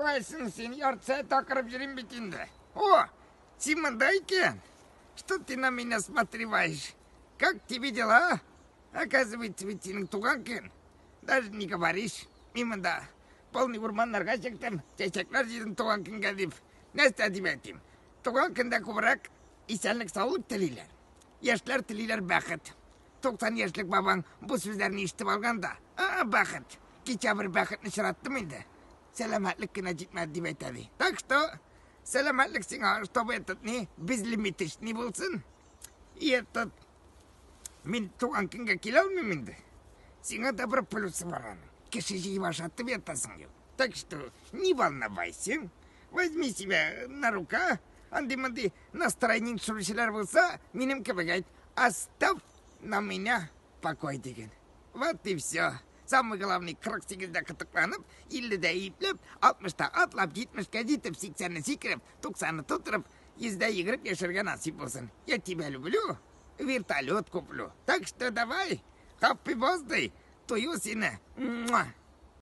Кайсың син, ярты сәгать акырып йөрим бит инде. О, син монда икән. Что ты на меня смотриваешь? Как тебе дела? Оказывается, ведь синең туган көн. Даже не говоришь. Мин монда полный урманнарга чыктым, чәчәкләр җыйдым туган көнгә дип. Нәрсә дип әйтим? Туган көндә күбрәк исәнлек-саулык телиләр. Яшьләр телиләр бәхет. 90 яшьлек бабаң бу сүзләрне ишетеп алган да, а, бәхет. Кичә бер бәхетне очраттым инде. Сәламәтлек кенә җитмәде дип әйтә ди. Так что, сәламәтлек сиңа, чтобы этот не, безлимиточный булсын. И этот, мин туган көнгә килә алмыйм инде. Сиңа да бер плюсы бар аның. Кеше җыеп ашатып ятасың юк. Так что, не волновайся. Возьми себя на рука. Андый-мондый настроение төшерүчеләр булса, минем кебек әйт, оставь на меня покой диген. Вот и все. Самый главный 48-дә кытыкланып, 50-дә ипләп, 60-та атлап, 70-кә җитеп, 80-не сикереп, 90-ны тутырып, 100-дә йөгереп яшәргә насыйп булсын. Я тебя люблю, вертолет куплю. Так что давай, happy birthday, тую сине. Муа.